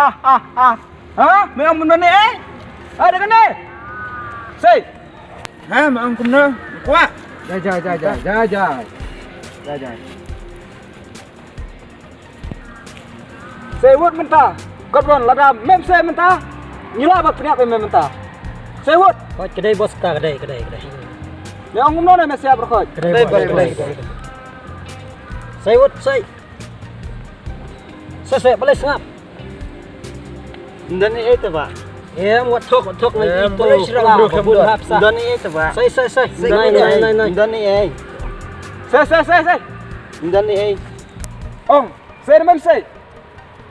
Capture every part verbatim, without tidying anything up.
Ah, ah, ah. Ha? Me ong kumno ne, eh? Ha, da kane. Sei. Ha, me ong kumno? Kwah. Jai, jai, jai, jai, jai, jai. Jai, jai. Sei wut mynta. Kot wan lada mem sei mynta. Ngi lah ban pynïap ïa me mynta. Sei wut. Hooid, ka dei boss ta, ka dei, ka dei, ka dei. Me ong kumno ne me siap ruh hooid. Ka dei, boss, ka dei, ka dei. Sei wut, sei. Sei, sei, balei sngap? Ym don ei ei te bah. Em, wat thok, wat thok ngan ito. Balei shrang bru kham don hap sa. Ym don ei ei te bah. Sei, sei, sei, sei. Ym don ei ei. Ym don ei ei. Sei, sei, sei, sei. Ym don ei ei. Ong, sei, men sei.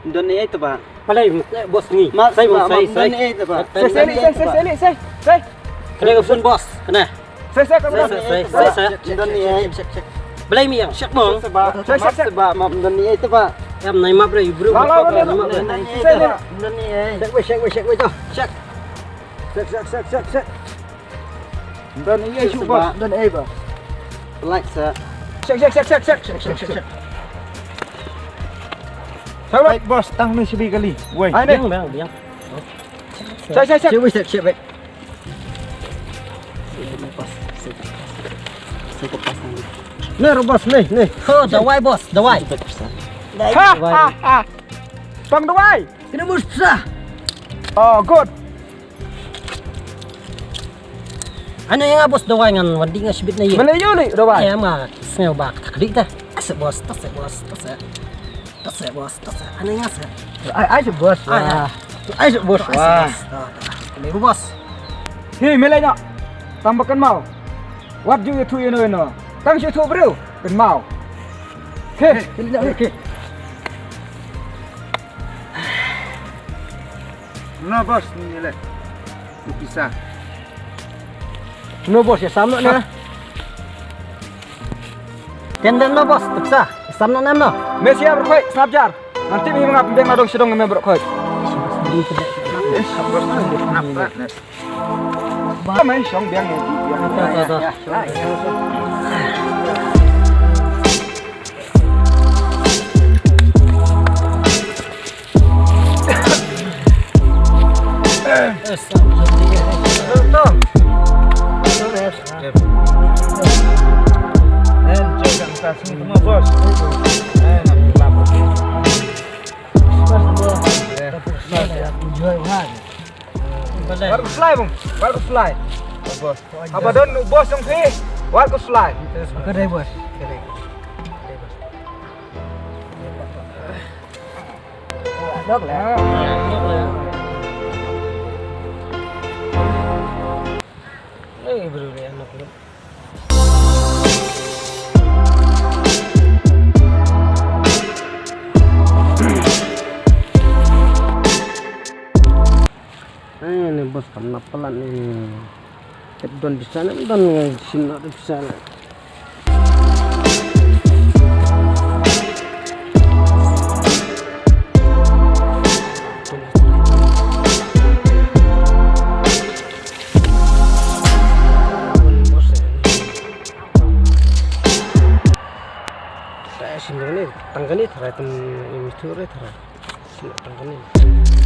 Ym don ei ei te bah. Balei, eh, boss ngi. Ma, sei, ma, sei, ma, sei. Ym don ei ei te bah. Sei, sei, sei, sei, sei, sei, sei. Kane ka phone boss, kane. Sei, sei, sei, sei, sei, sei. Ym don ei ei. Balei mi ïa shek mo? Sei, sei, sei. Map, map, ym don ei ei te bah. Em, nai map re, bru. Map, map, map, map, map. Sei, sei. Ym don ei ei. Check wei, check wei, check wei, to. Check. Check, check, check, check, check. Ym don ei ei shuh, boss. Ym don ei ei bah. Like sa. Check, check, check, check, check. Check, check, check. Check, boss, tang ni sibi kali. Wei. Ai, ni. Biang, biang, biang. Check, check, check. Check wei, check, check wei. Ni ruh boss, ni, ni. Ho, dawai boss, dawai. Ha, ha, ha. Tang dawai. Kena mus pisa. Oh, good. Ano ïa nga boss dawai ngan wan dih nga shibit na ïa. Mane ïa li dawai. Ïa ma sngew ba ka kdi ta. Ase boss, ase boss, ase. Tase boss, tase. Ani nga se. Ai, ai se boss. Ai, ai. Ai se boss. Ai se boss. Ni boss. Hey, me lei noh. Tang ba kynmaw. Wat ju ïathuh ïano ïano. Tang shu ïathuh briew. Kynmaw. Hey, hey, hey. No boss, ni le. Pisa. No boss, ïa sam noh ne. Teng teng no boss, pisa. Ïa sam noh ne no. Me sia baroh khoit, snap jar. Ngan tip hi ma nga pynbeng na dong sha dong me baroh khoit. Yes, boss, snap, snap, snap. Ba me shong biang ne. To, to, to. Wat ku slai bung, wat ku slai. Haba don u boss jong phi, wat ku slai. Ka dei boss. Ka dei. Dok le. Ei, bro, ni anak lu. Ai, ni boss kam nap palat ni. Tep don pisa ne, don ngai sin na pisa ne. Tang kane, tang kane tharai, tang ini tharai, tharai. Sila tang kane.